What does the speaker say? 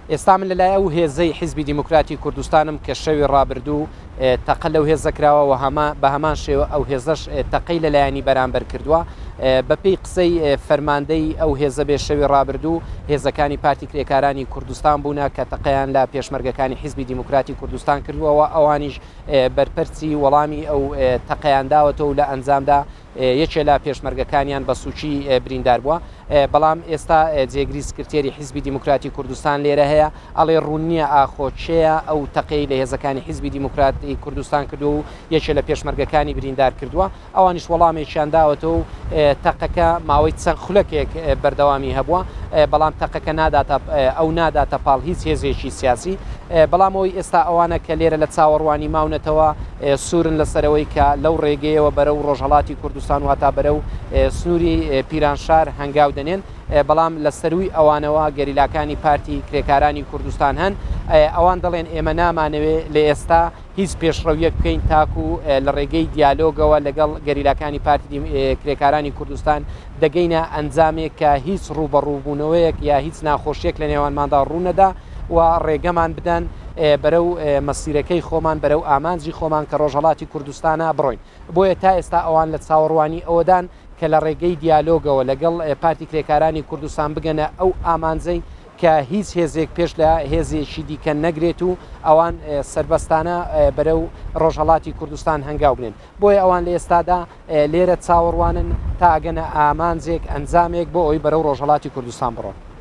ئێستا من لەلای ئەو هێزەی حیزبی دیموکراتی کوردستانم کە شەوی ڕابردوو تەقە لەو هێزە کراوە و هەما بە هەمان شێوە ئەو هێزەش تەقەی لە لایەنی بەرامبەر کردووە. بەپێی قسەی فەرماندەی ئەو هێزە بێ شەوی ڕابردوو هێزەکانی پارتی کرێکارانی کوردستان بوونە کە تەقەیان لە پێشمەرگەکانی حیزبی دیموکراتی کوردستان کردووە و ئەوانیش بەرپەرچی وەڵامی ئەو تەقەیان داوەتەوە و لە ئەنجامدا یەکێ لە پێشمەرگەکانیان بە سووکی بریندار بووە، بەڵام ئێستا جێگری سکرتێری حیزبی دیموکراتی کوردستان لێرە هەیە، ئەڵێ ڕوون نییە ئاخۆ کێیە ئەو تەقەی لە هێزەکانی حیزبی دیموکراتی کوردستان کردووە و یەکێ لە پێشمەرگەکانی بریندار کردووە. ئەوانیش وەڵامێکیان داوەتەوە و تەقەکە ماوەی چەند خولەکێک بەردەوامی هەبووە، بەڵام تەقەکە ناداتە ئەو ناداتە پاڵ هیچ هێزێکی سیاسی. بەڵام ئەوەی ئێستا ئەوانە کە لێرە لە چاوەڕوانی ماونەتەوە سوورن لەسەر ئەوەی کە لەو ڕێگەیەوە بەرەو ڕۆژهەڵاتی کوردستان واتا بەرەو سنووری پیرانشار هەنگاو دەنێن، بەڵام لە سەرووی ئەوانەوە گەریلاکانی پارتی کرێکارانی کوردستان هەن، ئەوان دەڵێن ئێمە نامانەوێ لە ئێستا هیچ پێشڕەویەک بکەین تاکو لە ڕێگەی دیالۆگەوە لەگەڵ گەریلاکانی پارتی کرێکارانی کوردستان دەگەینە ئەنجامێک کە هیچ ڕووبەڕووبوونەوەیەک یا هیچ ناخۆشیەک لە نێوانماندا ڕوونەدا و ڕێگەمان بدەن بەرەو مەسیرەکەی خۆمان بەرەو ئامانجی خۆمان کە ڕۆژهەڵاتی کوردستانە بڕۆین. بۆیە تا ئێستا ئەوان لە چاوەڕوانی ئەوەدان کە لە ڕێگەی دیالۆگەوە لەگەڵ پارتی کرێکارانی کوردستان بگەنە ئەو ئامانجەی کە هیچ هێزێک پێش لە هێزێکی دیکە نەگرێت و ئەوان سەربەستانە بەرەو ڕۆژهەڵاتی کوردستان هەنگاو بنێن. بۆیە ئەوان لە ئێستادا لێرە چاوەڕوانن تا ئەگەنە ئامانجێک، ئەنجامێک بۆ ئەوەی بەرەو ڕۆژهەڵاتی کوردستان بڕۆن.